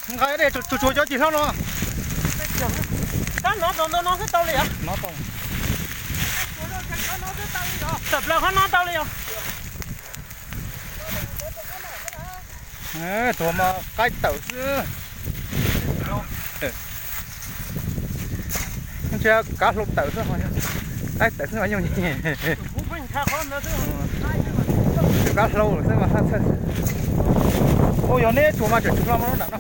Nqa dej tsuag tsuag cov cig hlob no. Tab no tau ntau no xwb tau li os. Tawm plaws qhov no tau li os. Tuag mas qaib tawm xwb. Ntsia kav hlau tawm xwb, qaib tawm xwb mas yooj yim. Kav hlau xwb mas. Ua yog neb tsuag mas tseem tsuag hlo mas nram no.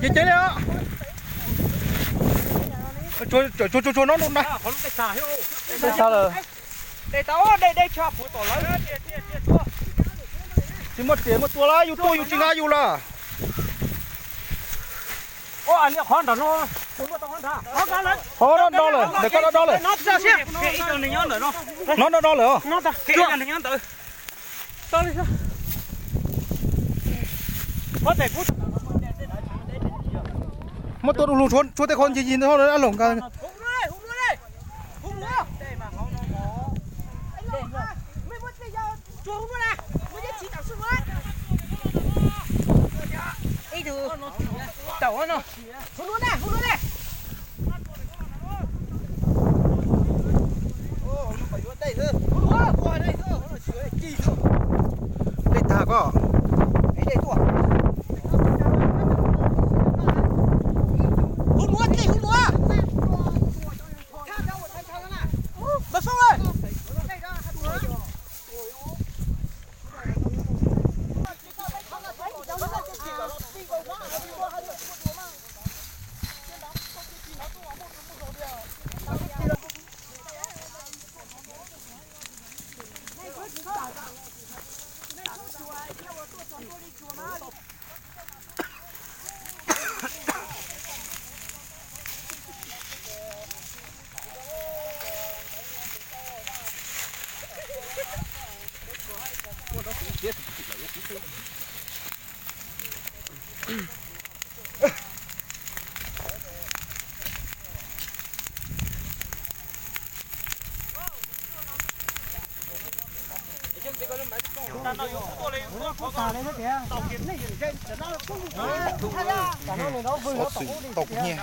Ces ces li os. Tsuag tsuag tsuag no na. Tsis muaj riam muaj tua lawm, yus tuaj yus tsis nqa yus lawm. Qhov no do lawm, ntawm koj do do lawm. No do do lawm. Muab tua du lug tshuav tej qhov ncig ncig no dab laug nqa. Dej tag koj. Tau kuv nyiaj.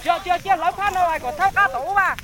Cia cia cia hlawv phab no kom thawb qab tom ub mas.